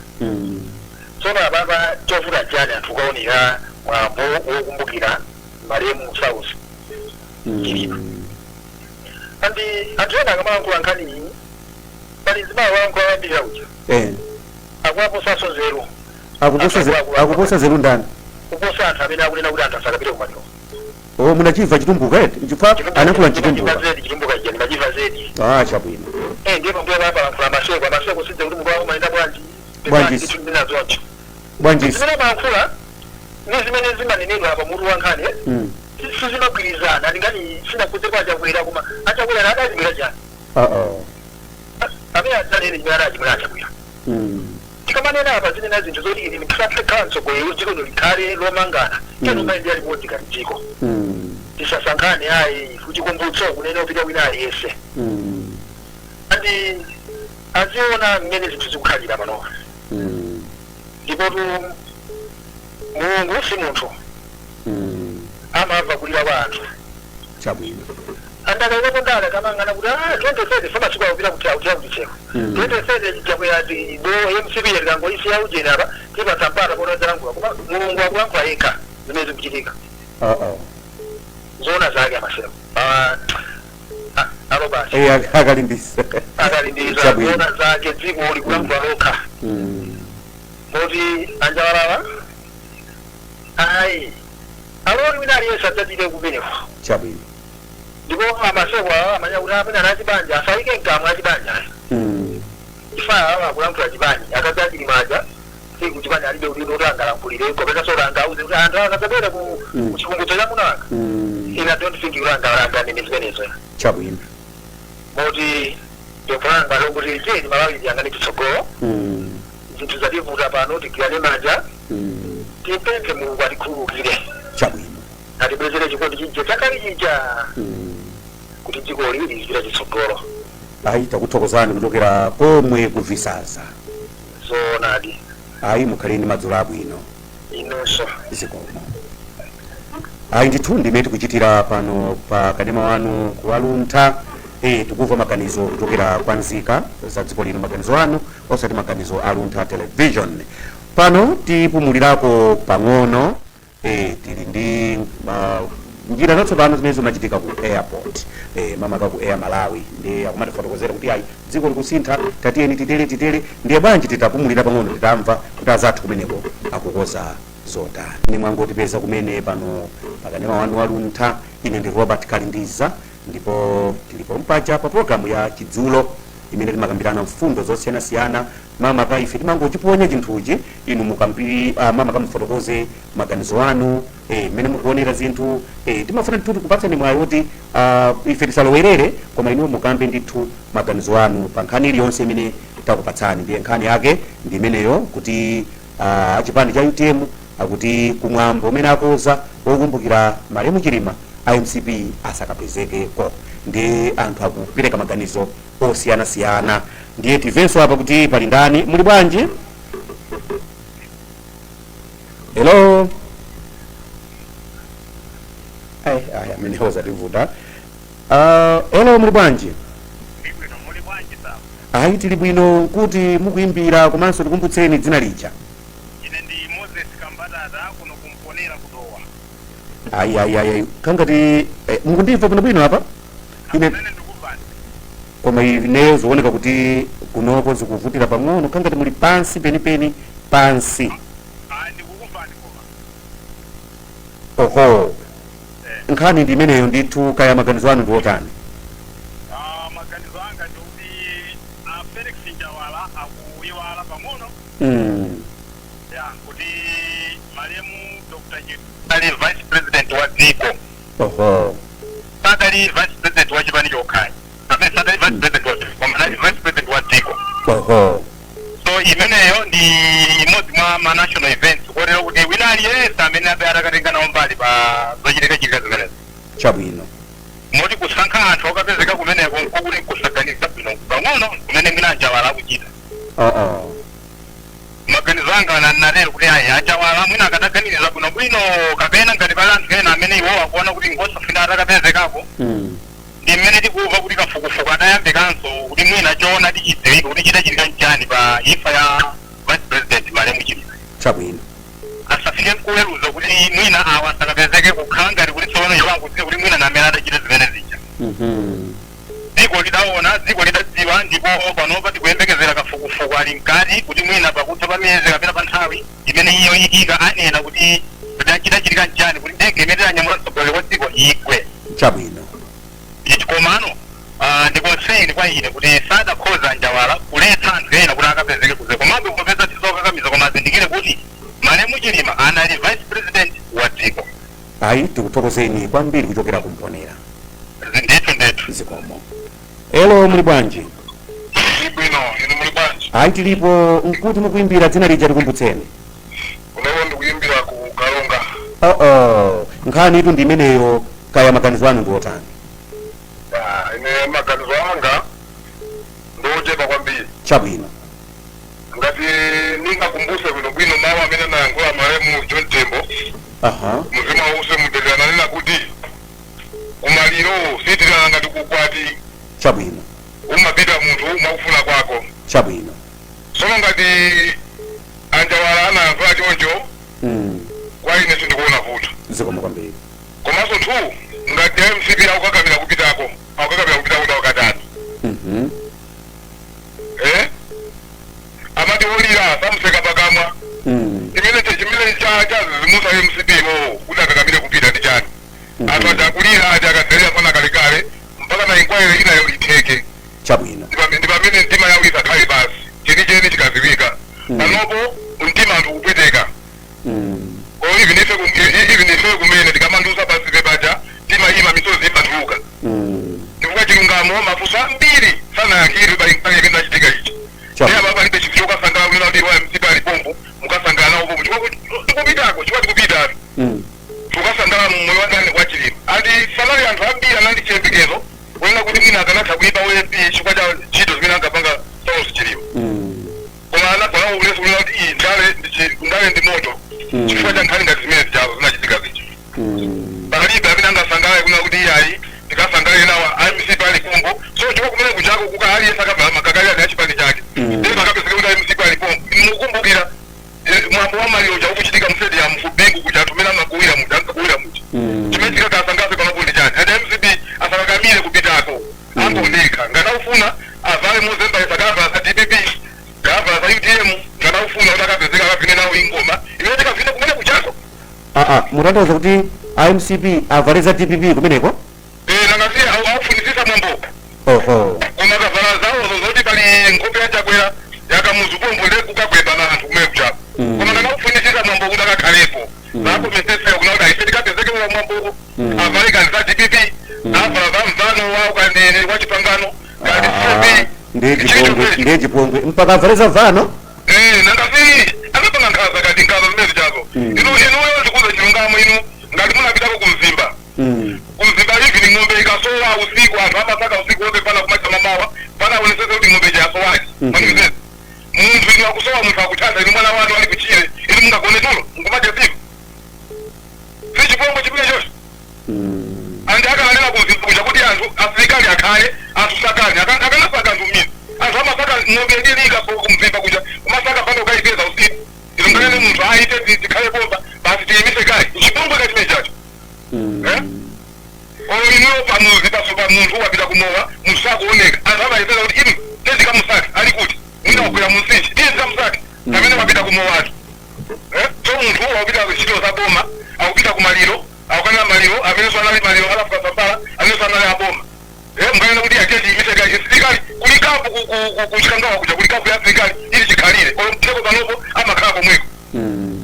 Tsono apapa chovuta chani anthu kukaonera mwambo wokumbukira malemu Saulos Chilima? Andi anthu ena akamalankhula nkhani iyi, pali zimayi walankhula wayambirira uja, akuwaposanso nzeru. Akuposa zeru ndani? Kuposa anthu amene akunena kuti anthu asakapite kumaliro. Oh, munachimva Chitumbuka eti? Chifukwa anayankhula Mchitumbuka. Zedi, Chitumbuka ija ndimachiva zedi. Ah, chabwino. Eh, ndiye pambuyo papa alankhula Maseko. Amaseko sidze kuti munthu wawo umayenda bwanji. Bwanji? Ndithu ndinazoncho. Bwanji? Zimene amalankhula ndi zimene zimanenedwa pa mutu wa nkhani sizimagwirizana. Ndingani sinakuze kwa aChakwera, koma aChakwera adachimwira chani? Ah, ah. Amene adzanene chimene adachimwira aChakwera. Tikamanena apa, zinena zinthu zoti ine ndikhala mtsogoleri, dziko lino likhale lomangana, keno mayendera limodzi ngati dziko. Tisasankhane ayi. Kuchikumbutso kunene upita wina aliyense, andi aziona mmene zinthu zikukhalira panopa. Ndipotu Mulungu si munthu, amamva kulira kwa anthu. Andakaikapo ndale kamangana kuti 2030 fa masiku akupita kuti akuti akuchitseko. 2030 Chakwera bo MCP likangoisiya ujeni apa, tipatsa mpata poti adzalankhula, koma Mulungu akulankhula yekha zimene zikuchitika. Zoona zake amasero alo basi. Eh, akalimbisa. Akalimbiza. Zoona zake, dziko likulankhula lokha. Moti anjawalawa ayi, aloli wina aliyense adzachite kumeneko. Ndipo amaseko awa amanya kuti amene anachibanja asayike mkamwa achibanja. Ifa akulankhula chipani akazi achilimaja si kuchipani alibe ulino kuti angalankhulire kapena so angauze kuti anthu akadzabwera ku kuchikumbutso cha munanga. Ine I don't think kuti anganene zimenezo. Chabwino. Moti ndopanga lokuti tiyeni Malawi tiyang'ane chitsogolo. Zinthu zativuta pano, tigwirane manja, tipemphe Mulungu atikhululukire, Chabwino. Atibwezere chikondi chija chakale chija, kuti dziko lili lizipita chitsogolo. Ayi, takuthokozani kuchokera komwe kuvisaza. Zoonadi. Ayi, mukhale ndi madzulo abwino. Inunso. Zikomo. Ayi ndithu, ndimene tikuchitira pano pa kanema wanu kuwaluntha. Tikumva maganizo kuchokera kwa nzika za dziko lino, maganizo anu osati maganizo a Luntha Television. Pano tipumulirako pang'ono. Tili ndi njira zatsopano zimene zimachitika ku airport, mamaka ku Air Malawi, ndi akumatifotokozera kuti ayi, dziko likusintha, tatiyeni titere titere. Ndiye bwanji titapumulira pang'ono, titamva kuti azathu kumeneko akukoza zotani. Ine mwangotipeza kumene pano pakanema wanu waluntha. Ine ndi Robert Kalindiza, ndipo tilipo mpaja pa programu ya Chidzulo imene timakambirana mfundo zosiyanasiyana. Mama ife timangochiponya chinthuchi, inu mukambi mama kamufotokoze maganizo anu, mmene mukuonera zinthu. Timafuna ndithu tikupatseni mwayi woti ife tisalowerere, koma inuwo mukambe ndithu maganizo anu pa nkhani iliyonse imene takupatsani. Ndiye nkhani yake ndi imeneyo, kuti achipani cha UTM akuti kumwambo umene akoza wokumbukira malemu Chilima, IMCP asakapezekeko. Ndi anthu akupereka maganizo osiyanasiyana. Ndiye timvenso apa kuti pali ndani. Muli bwanji? Hello. Ayi, ayi, amenewo zativuta. Hello, muli bwanji? Ndibwino, muli bwanji sawa? Ayi, tili bwino. Kuti mukuimbira komanso tikumbutseni dzina lija. Ine ndi Moses Kambatata, kuno kumponera kudowa. Ayi, ayi, ayi, kangati mukundimva bwinobwino apa ine? Amene ndikuvani. Koma ineyo zikuoneka kuti kunoko zikuvutira pang'ono, kangati muli pansi penipeni pansi. Ayi, ndikukumvani koma. Oho, nkhani ndi imeneyo ndithu. Kaya maganizo anu ndi otani? Ah, maganizo anga ndikuti a Felix Njawala akuyiwala pang'ono ya kuti malemu Dr. Chilima ali vice president wa dziko. Sadali vice president wa chipani chokhayi amene sadali vice president wa dziko, koma anali vice president wa dziko. So imeneyo ndi imodzi mwa ma national events, kotero kuti wina aliyense amene abe atakatenga nawo mbali pa zochitika chitika zimenezi. Chabwino. Moti kusankha anthu okapezeka kumeneko nkokuti nkusaganiza bwino pang'ono kumene mwina Anjawala akuchita. Maganizo anga natero kuti ayi, Anjawala mwina akadaganiriza bwinobwino, kapena ngati pali anthu ena amene iwo akuona kuti ngosafuna atakapezekako. Ndi mmene tikumva kuti kafukufuku adayambikanso kuti mwina choona tichidziwike kuti chidachitika nchani pa imfa ya vice president malemu Chilima. Chabwino. Asafike nkuweruza kuti mwina awa asakapezeke, kukhala ngati kuti tsono iwo akudziwa kuti mwina namene adachita zimene zija. Dziko lidaona, dziko lidadziwa, ndipo panopa tikuyembekezera kafukufuku ali mkati kuti mwina pakutha pa miyezi kapena pa nthawi imene iyo ikika anena kuti chidachitika nchani kuti ndege imene idanyamula mtsogoleri wa dziko igwe. Chabwino. Ichi komano ndi concern kwa ine kuti sadakhoza Njawala kuletsa anthu ena kuti akapezeke kuze, komabe kupeza tizokakamiza, koma azindikire kuti malemu Chilima anali vice president wa dziko. Ayi, tikuthokozeni kwambiri kuchokera kumponera. Ndithu, ndithu. Zikomo. Hello, muli bwanji? Bwino, inu muli bwanji? Ayi, tilipo. Nkuti mukuimbira, dzina lija tikumbutseni. Kunoko ndikuimbira ku Kalonga. Oh, nkhani itu ndi imeneyo. Kaya maganizo anu ndi otani? Ah, ine maganizo anga ndochepa kwambiri. Chabwino. Ngati ningakumbuse bwinobwino mawu amene anayankhula malemu John Tembo, mzimu wause mutendere, ananena kuti kumaliro sitilana ngati kukwati. Chabwino. Umapita munthu mwakufuna kwako. Chabwino. Sono ngati Anjawala anayankhula choncho, kwa ine sindikuona vuto. Zikomo kwambiri. Komanso two, ngati MCP akukakamira kupitako, akukakamira kupitako ndawakatani? Eh, amati olira samuseka pakamwa. Chimene chazizimusa MCP o kuti akakamire kupita ndi chani? Anthu aja akulira, aja akadzalira pana kalekale mpaka na inquiry inayo itheke. Chabwino. Ndi pamene mtima yawo isakhale basi. Tikupita tukasangala mmoyo wandani kwa Chilima andi sanali anthu ambiri anali chiyembekezo kunena kuti mwina akanatha kuipa OMP chifukwa cha ntchito zimene ankapanga Saulos Chilima, koma anagwalawo ulesi kunena kuti iyi ndale ndale ndi moto chifukwa cha nkhani ngati zimene zichazo zinachitika zija. Palibe amene angasangale kuna kuti iyayi tikasangale nawo MCP ali pompo. So chifukwa kumene kuchako kuka aliyense akavala makakali ane achipani chake, ndiye pakapezeka kuti MCP ali pompo. Mukumbukira mwambo wa maliro uja ukuchitika mu stadium ku Bingu kuja, anthu amene amakuwira muja ankakuwira muja. Chimene chikakasangaze panopo ndi chani? Ati MCP asakakamire kupitako, angondekha. Ngati akufuna avale mozembaisa, kavala za DPP, kavala za UTM, ngati akufuna kuti akapezeka akavine nawo ingoma imene tikavine kumene kuchako. Aa, mutanthauza kuti MCP avale za DPP kumeneko? Eh, nangasi aufunisisa mwambo. Oho. Koma akavala zawozo zoti pali nkhope yachakwera yakamuzu pompo, ndi kukagweba na anthu kumene kuchako. Koma ngati akufunisisa mwambo kuti akakhalepo, zakomesesera kuna kuti aife tikapezeke mwamboko, avale kandi za DPP, avala za mzano wawo kandi wa chipangano kandi Ah, CP. ndiye chipongwe, ndiye chipongwe mpaka avale za mvano. Eh, nangasi akapanga nkhaza kati nkhaza zimene zichazo. Inu inuyo ndikuza chilungamo, inu ngati munapitako kumzimba, kumzimba even ng'ombe ikasowa usiku, anthu amasaka usiku wonse pana kumacha mamawa pana aonesese kuti ng'ombe ichasowaji. Manimvese munthu inu akusowa, munthu akuthanza, inu mwana wanu ali kuchire, inu mungagone tulo nkumadya siku? Si chipongwe chimene chocho? Anthu akananena kumzimba kuja kuti anthu asilikali akhale anthu sakani akanasaka anthu mmini, anthu amasaka ng'ombe ilili ikasowa kumzimba kuja, kumasaka pano ukaipeza usiku. Inu nganene munthu aite tikhale bomba basi tiyimise kale, chipongwe kachimene chacho. Eh? Oyo pamuzi pasopa munthu wapita kumowa, munthu sakuoneka, anthu amayesera kuti inu tezikamusaka ali kuti, mwina wakwera munsinji, iye zikamusaka pamene wapita kumowatu. Eh? So munthu wakupita ntchito za boma, akupita kumaliro, akukanena maliro amenenso anali maliro alafuka sambala amenenso anali aboma. Eh, mukanena kuti atiye tiyimise kale asilikali kuli kampu kuchikangawa kuja, kuli kampu ya asilikali ili chikhalire olo mteko panopo amakhala komweko.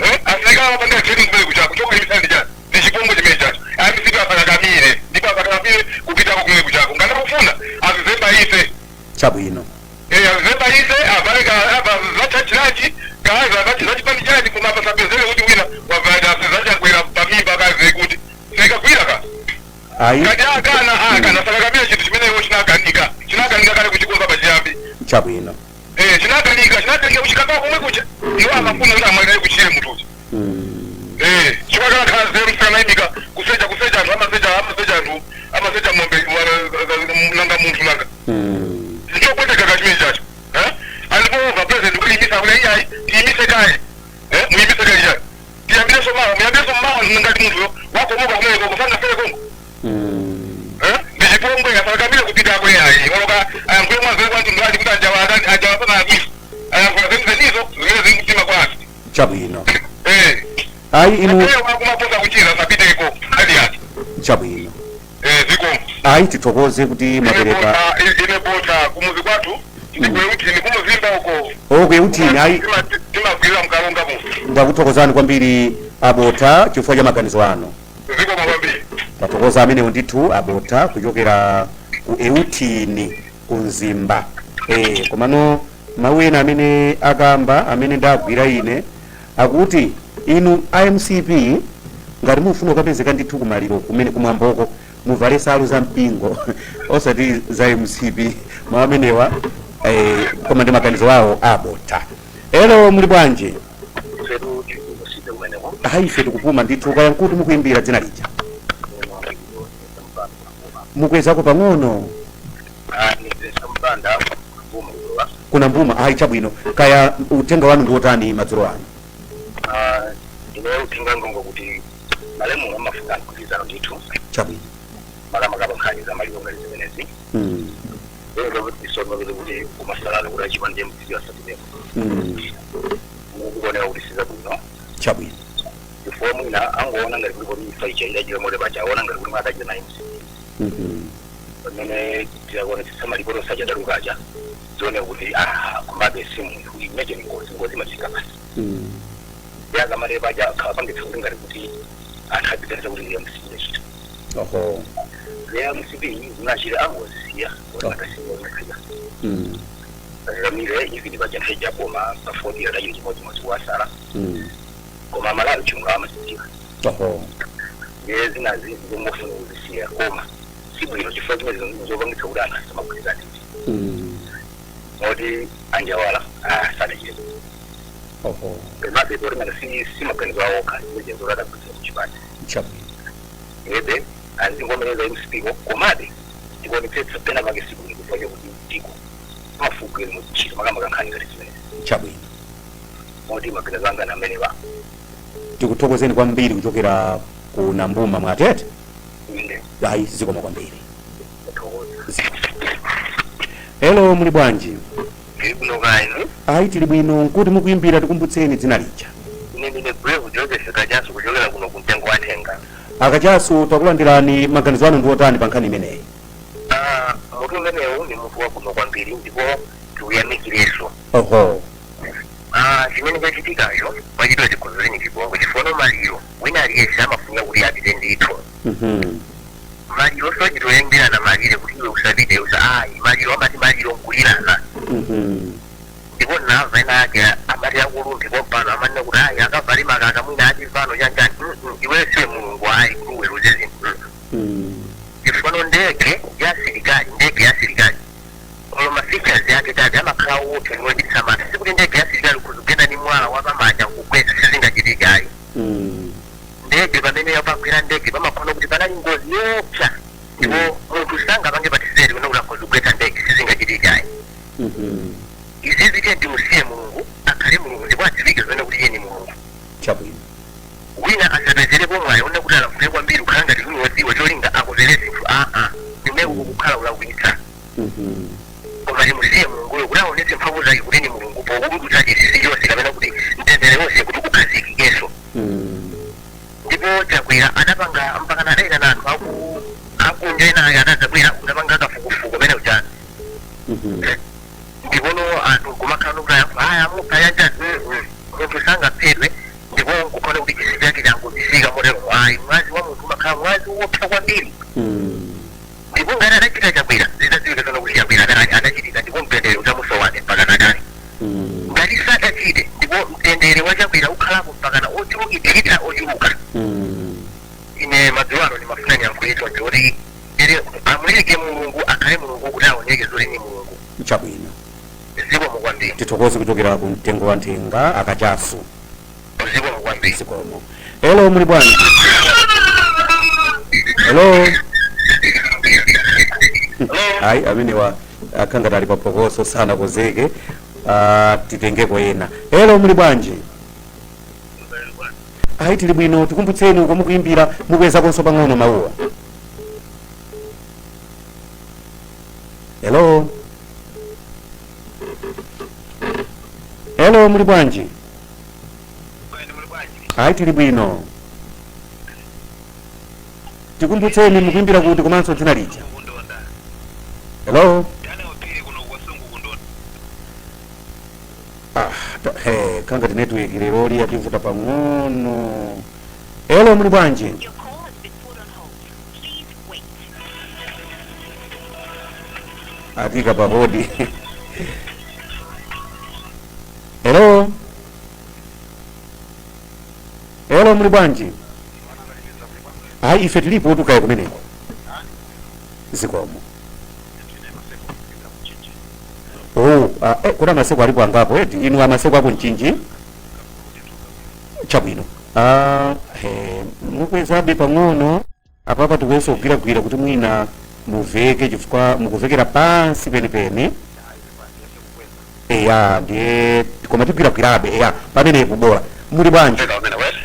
Eh, asilikali amapanga training kumene kuchako, chokuyimisani ndi chani? Ndi chipongwe chimene chacho. MCP asakakamire, ndipo asakakamire kupitako kumene kuchako. Ngati akufuna azizemba ise. Chabwino. Eh, azizemba ise, avale zachachilachi kaza zachipani chachi, koma pasapezere kuti wina wavala zachakwera pamimba kaze kuti sikagwira ka. Ayi. Ngati akana akana asakakamire chinthu chimenecho chinakanika, chinakanika kale kuchikonza pachiyambi. Chabwino. Eh, chinakanika, chinakanika kuchikangawa komwe kucha, iwo amafuna kuti amwalire kuchire munthuchi. Eh, chikakhala khala zero sikanayimika kuseja, kuseja anthu amaseja, amaseja anthu, amaseja ng'ombe nanga munthu nanga. Nchopweteka kachimene chacho. Eh? Alipo over president kuyimisa kuti iyayi tiyimise kaye. Eh, muyimise kaye chacho. Tiyambireso mawa, muyambireso mawa ngati munthuyo wakomoka kumeneko kusanga fere kongo. Eh? Ndi chipongwe, asakakamire kupitako iyayi. Oloka ayankhule mwanzeru kwa mtundu wake kuti anjawa anjawa sana akwiso. Ayankhula zenizenizo zimene zili mtima kwake. Chabwino. Eh. Ayi inu. Eyo wakumaposa kuchira sapiteko hali yake. Chabwino. Eh, ziko. Ayi, tithokoze kuti mwapereka. Ine bota kumuzi kwathu ndikuyeutini kumuzimba uko. Okuyeuthini, ayi. Timagwirira mkalonga mu. Ndakuthokozani kwambiri abota chifukwa cha maganizo anu. Ziko kwambiri. Tathokoza amenewo ndithu abota kuchokera ku Euthini ku Mzimba. Eh, komano mawu ena amene akamba amene ndagwira ine akuti inu iMCP ngati mufuna ukapezeka ndithu kumaliro kumene kumwamboko, muvale salu za mpingo osati za MCP. Mawu amenewa, eh, koma ndi maganizo awo abota. Elo, muli bwanji? Fetu tikumuside kumeneko. Ayi, ife tikupuma ndithu. Kaya nkuti mukuimbira, dzina lija? Mukwezako pang'ono. Mpanda mbuma kulowa. Kuna mbuma. Ayi, chabwino. Kaya uthenga wanu ndi wotani madzulo ano? Ine uthenga ngongo kuti malemu amafuna mgwirizano ndithu. Chabwino. Makamaka nkhani za maliro ngati zimenezi, lero kuti isomekeze kuti kumasalala kuti achipande mzizi asatilepo, mukuoneka kuti sizabwino. Chabwino. Chifukwa mwina angoona ngati kuliko imfa icha idachita mote pacha, aona ngati kuti mwakachita na MC, pamene tikaona chisamalipoti osachadalukacha zione kuti ah, komabe si munthu, imagine ngozi, ngozi imachitika basi. Yakamale paja akapangitsa kuti ngati kuti anthu adziganiza kuti ndiye MC inachita. Oho. Leya MCP zinachita angozisiya kuti akasiya umakhaya akamire even paja nthawi jakoma pa 40 adachita chimodzimodzi kuwasala. Koma Malawi chilungamo amachidziwa. Oho. Ndiye zinazi zimofuna kuzisiya, koma sibwino chifukwa chimene zopangitsa kuti anthu asamagwirizane, moti anjawala sadachite. Oho. Komabe polimana si maganizo awo okha, zimene zoladagwirizana kuchipani. Chabwino. Ebe anzingomereza MCP, komabe ndikuonetsetsa pena pake sibwino chifukwa chakuti dziko mafugwire muchito makamba nkhani ngati zimene. Chabwino. Moti maganizo anga amenewa. Tikuthokozeni kwambiri kuchokera ku Nambuma mwatete. Inde. Ayi, zikoma kwambiri. Thokoza. Hello, muli bwanji? Ndili bwino, kaya inu? Ayi, tili bwino. Nkuti mukuyimbira, tikumbutseni dzina lija. Ine ndine Brave Joseph Kachasu kuchokera kuno kumtengo wa Thenga. Akachasu, takulandirani. Maganizo anu ndi otani pa nkhani imeneyi? Ah, mutu umenewu ni mutu wabwino kwambiri ndipo tiuyamikireso. Oho. Ah, chimene chachitikacho mwachitwa chikhuzireni chipongwe, chifukwa maliro wina aliyense amafunika kuti apite ndithu. Maliro sochitoyengerana malire kuti iwe usapite usa, ayi, maliro amati maliro nkulirana. Ndipo namva ena ake amati akulumbi kompano amanena kuti ayi, akavale makaka mwina achivano chanjani. Iweyo siwe Mulungu ayi kuti uweruze zinthu, chifukwa ndege ya asilikali, ndege ya asilikali olo ma features yake chabe amakhala wopsa niwoditsa mantha. Sikuti ndege ya asilikali kuzigenda ni mwala wapamanja nkugwetsa, sizingachitika ayi. Ndege pamene yapagwira ndege pamakhona kuti panali ngozi yopsa, ndipo munthu sangapange patiseri kuna kuti akhoza kugwetsa ndege, sizingachitika ayi. Izizi tiye ndimusiye Mulungu akhale Mulungu ndipo adziwike zimene kuti iye ni Mulungu. Chabwino. Wina asapezerepo mwayi one kuti alankhule kwambiri kukhala ngati wina wodziwa cholinga akozere zinthu, aa, nimene kukhala ulakwitsa. Koma timusiye Mulunguyo kuti aonetse mphamvu zake kuti ni Mulungu pokumbutsa chinsinsi chonse kapena kuti mtendere wonse kuti ukhazikikenso. Ndipo Chakwera adapanga mpakana adayitana anthu aku akunja ena ake adadzabwera udapanga kafukufuku amene uja, ndipono anthu kumakhala nokuti ayankho aya amupha yanjani, munthu sangaphedwe ndipo nkukhona kuti chinsinsi chake changobisika motero, ayi. Mwazi wa munthu umakhala mwazi wopsa kwambiri, ndipo ngati adachita Chakwera zidadziwika zona kuti Chakwera adachitika ndipo mtendere udzamusowani mpaka nakale. Ngati sadachite, ndipo mtendere wa Chakwera ukhalapo mpakana ochulukitsitsa ochuluka. Ine madzulo ano ndimafuna niyankhule choti ere amuleke Mulungu akhale Mulungu kuti aoneke zoti ni Mulungu. Chabwino. Zikomo kwambiri. Tithokoze kuchokera ku mtengo wa Nthenga, Akachasu. Zikomo kwambiri. Zikomo. Hello, muli bwanji? Hello. Ayi, amenewa akhangati ali paphokoso sanakozeke. Titengeko ena. Hello, muli bwanji? Ayi, tili bwino. Tikumbutseni uko mukuyimbira, mukwezakonso pang'ono mawuwa. Hello, hello, muli bwanji? Ayi, tili bwino. Tikumbutseni mukuyimbira kuti komanso dzina lija. Hello. Ah, he, kangati network lero liyativuta pang'ono. Hello, muli bwanji? Your call has been put on hold. Please wait. Atika pa hold. Hello, hello, muli bwanji? Ayi, ife tilipo, tukaye kumeneko. Zikomo. Oh, kuna Maseko alipo angapo eti. Inu amaseko ako Mchinji. Chabwino. Mukwezabe pang'ono apapa, tikuyenso kugwiragwira kuti mwina muveke chifukwa mukuvekera pansi penipeni. Eya, ndiye koma tigwiragwirabe. Eya, pamenepo bola. Muli bwanji?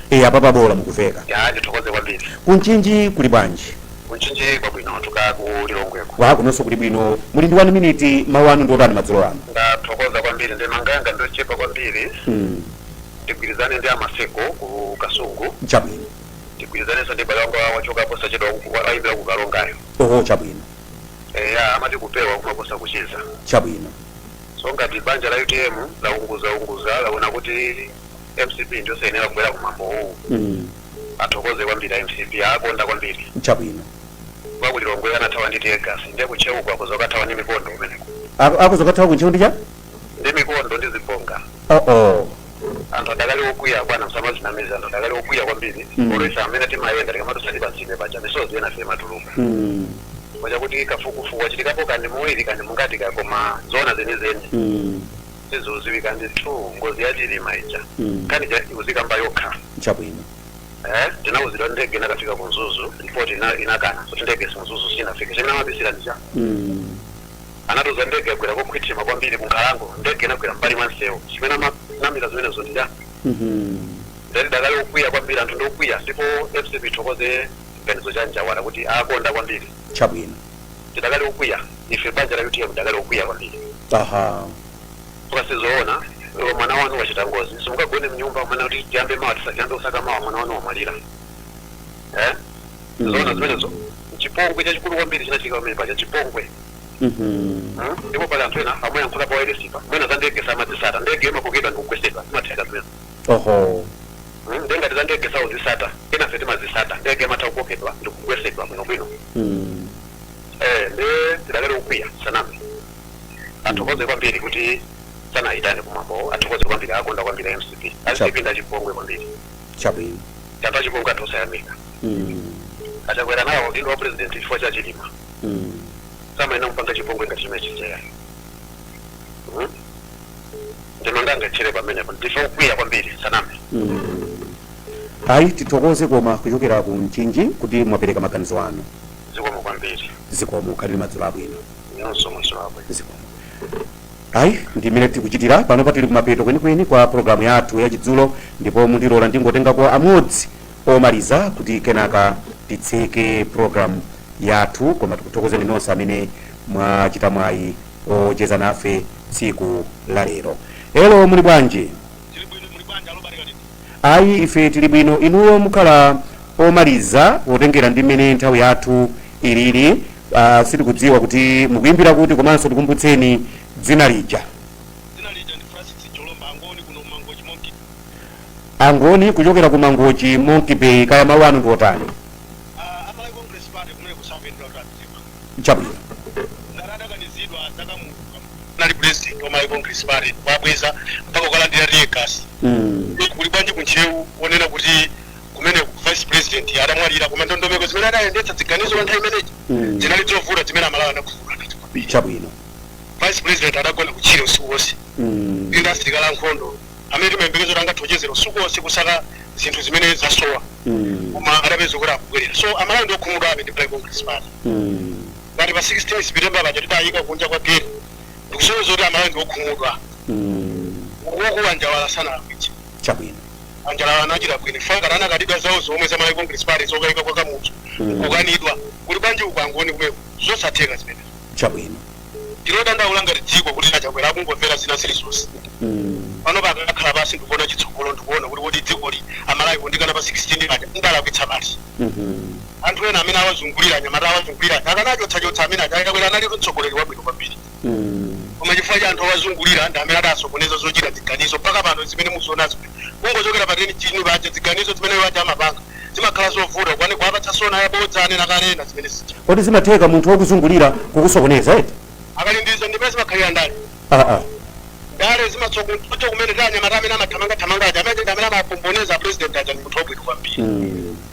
Eya, papa bola, mukuveka. Ya, ndithokoze kwambiri. Kunchinji kuli bwanji? Kunchinji kwabwino, tuka kulilongweko? Wa, kunonso kuli bwino. Muli ndi 1 minute. Mawu anu ndi otani madzulo ano? Ndathokoza kwambiri, ndi manganga ndochepa kwambiri. Tigwirizane ndi amaseko ku Kasungu. Chabwino. Tigwirizanenso ndi bale wanga wachokapo sachedwa ayimbira ku Kalongayo. Oho, chabwino. Eya, amati kupewa kumaposa kuchiza. Chabwino. So ngati banja la UTM launguza unguza laona kuti MCP ndio sayenera kubwera kumambo uwu, athokoze kwambiri a MCP, akonda kwambiri. Chabwino. Kwakulilongwe anathawa ndi teargas, ndiye kucheuka kuzokathawa ndi mikondo kumeneko. Akuzokathawa kunchewu ndi cha Ndi mikondo ndi zibonga. Oh. Anthu adakali okwiya, bwana, msamazinamiza, anthu adakali okwiya kwambiri. Olesa amene timayenda tikamadusati pansipe paja, misozi ena sematuluka. Kwacha kuti kafukufuku achitikapo kandi muwiri kandi mungati ka, koma zona zenizeni sizoziwika ndithu. Ngozi yachilima ija, kani ikuzikamba yokha. Tinawuzidwa ndege inakafika ku Mzuzu, ripoti inakana kuti ndege si Mzuzu sinafike. Chimene amabisira ndicha anatuza ndege yagwera kokhwitima kwambiri kunkhalango, ndege inagwera mbali mwa msewu. Chimene amanamira zimenezo ndicha ndati dakali okwiya kwambiri, anthu ndokwiya. Ndipo MCP ithokoze chiganizo cha Njawala kuti akonda kwambiri. Tidakali okwiya ife, banja la UTM dakali okwiya kwambiri. Tukasizoona mwana wanu wachita ngozi, simukagone mnyumba mwana kuti tiyambe mawa, tisatiyambe kusaka mawa, mwana wanu wamwalira, eh? Zoona zimenezo? Chipongwe chachikulu kwambiri chinachitika pamene paja, chipongwe. Ndipo pali anthu ena amayankhula pa wailesipa mwina za ndege samazisata. Ndege imakokedwa ndikugwesedwa, zimatheka zimene. Ndengati za ndege sauzisata, enafe timazisata. Ndege imatha kukokedwa ndikugwesedwa bwinobwino. Ndi tidakali kukwiya, saname. Athokoze kwambiri kuti sanayitane kumwambo, athokoze kwambiri, akonda kwambiri MCP. MCP ndachipongwe kwambiri. Anthu achipongwe, anthu osayamika. Achakwera nawo udindo wa president chifukwa cha Chilima. Samaina kupanga chipongwe ngati chimene chicheya. Ndinondanga pamenepo, ndife kukwiya kwambiri, saname. Ayi, tithokoze koma kuchokera ku Mchinji kuti mwapereka maganizo anu. Zikomo kwambiri. Zikomo, khalani madzulo abwino. Inonso mwiso wabwino. Zikomo. Ayi, ndimene tikuchitira pano patili kumapeto kwenikweni kwa programu yathu yachidzulo, ndipo mundilola ndingotengako amodzi omaliza kuti kenaka titseke programu yathu. Koma tikuthokozeni nonse amene mwachita mwayi ocheza nafe tsiku la lero. Elo, muli bwanji? Tili bwino, muli bwanji, Alobali Kalindi? Ayi, ife tili bwino. Inuyo mukhala omaliza potengera ndi mmene nthawi yathu ilili. Sitikudziwa kuti mukuyimbira kuti, komanso tikumbutseni dzina lija. Dzina lija ndi Francis Jolomba Angoni, kuno Mangochi, Monkey. Angoni kuchokera ku Mangochi, Monkey Bay, kaya mawu anu ndi otani? Amalawi Congress Party kumene kusapendera kuti apitema. Ngati adakanizidwa zakamutu nali president wa Malawi Congress Party wabweza mpaka kukalandira tear gas. Kuli bwanji kuntchewu onena kuti kumene vice president adamwalira, koma ndondomeko zimene adayendetsa ziganizo pa nthawi imeneyi zinali zovuta, zimene Amalawi anakhulupirira ndithu kwambiri. Vice president adagona kutchire usiku wonse ndi asilikali ankhondo amene timayembekeza kuti angathochezera usiku wonse kusaka zinthu zimene zasowa, koma adapeza kuti akubwerera. So Amalawi ndi okhumudwabe ndi Malawi Congress Party. Ngati pa 16 September paja tidayika kunja kwa gate, ndikusonyeza kuti Amalawi ndi okhumudwa. Ukuku Anjawala sanalakwitse. Anjawala anachita bwino. Fanga anakatidwa zawo zomwe za Malawi Congress Party zokayika kwa Kamuzu, kukanidwa. Kuli bwanji uku Angoni kumeko? Zosatheka zimenezo. Tinodandaula ngati dziko kuti Achakwera akungomvera zina zilizonse. Pano pakakhala pasi ndikuona chitsogolo, ndikuona kuti kodi dzikoli Amalawi kundikana pa 16 paja ndalakwitsa pati? Anthu ena amene awazungulira, anyamata awazungulira, akanachotsa amene aja. Achakwera anali mtsogoleri wabwino kwambiri, koma chifukwa cha anthu awazungulira ndi amene adasokoneza zochita ziganizo mpaka pano zimene muzionazo. Kungochokera pa 10 June paja, ziganizo zimene waja amapanga zimakhala zovuta kwani kuwapatsa sona yabodza anena kalena zimene zija. Kodi zimatheka munthu wokuzungulira kukusokoneza eti? Akalindiza, ndimene zimakhalira ndale. Ndale zimatsokoto kumene ndi anyamata amene amathamangathamanga aja, amene amapomboneza president aja. Ndi munthu wabwino kwambiri,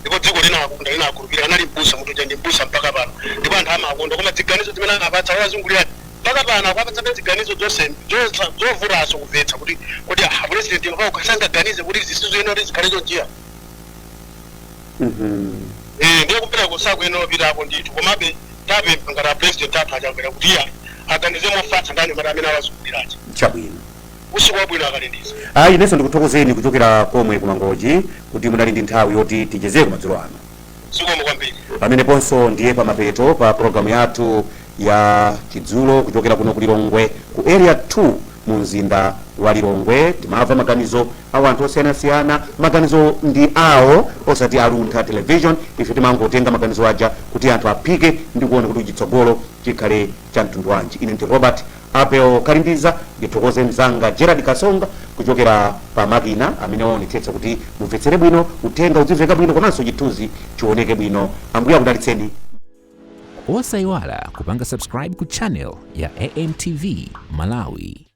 ndipo dziko linakonda, linakhulupirira. Anali mbusa munthu uja, ndi mbusa mpaka pano, ndipo anthu amakonda. Koma ziganizo zimene anapatsa wazungulira mpaka pano akuapatsa ziganizo zonse zovutaso kumvetsa kuti kuti ah, president sangaganize kuti zisizoyenera kuti zikhale chonchiya. Ndiye kupereka sakuyenera kupitako ndithu. Komabe tapempha ngati a president athu Achakwera kuti iya aganize mofatsa ndi anyamata amene awazungulirachi. Usiku wabwino, Akalindiza. Ayi, inenso ndikuthokozeni kuchokera komwe kumangochi kuti munali ndi nthawi yoti tichezeko madzulo ano. Zikomo kwambiri. Pameneponso ndiye pamapeto pa programu yathu ya chidzulo kuchokera kuno ku Lilongwe, ku Area 2 mu mzinda wa Lilongwe. Timamva maganizo a anthu osiyanasiyana. Maganizo ndi awo, osati aluntha Television. Ife timangotenga maganizo aja kuti anthu aphike ndi kuona kuti chitsogolo chikhale cha mtundu wanji. Ine ndi Robert Abel Kalindiza. Ndithokoze mzanga Gerard Kasonga kuchokera pa makina amene waonetsetsa kuti mumvetsere bwino, uthenga udzimveka bwino, komanso chithunzi chioneke bwino. Ambuye akudalitseni. Osayiwala kupanga subscribe ku channel ya AMTV Malawi.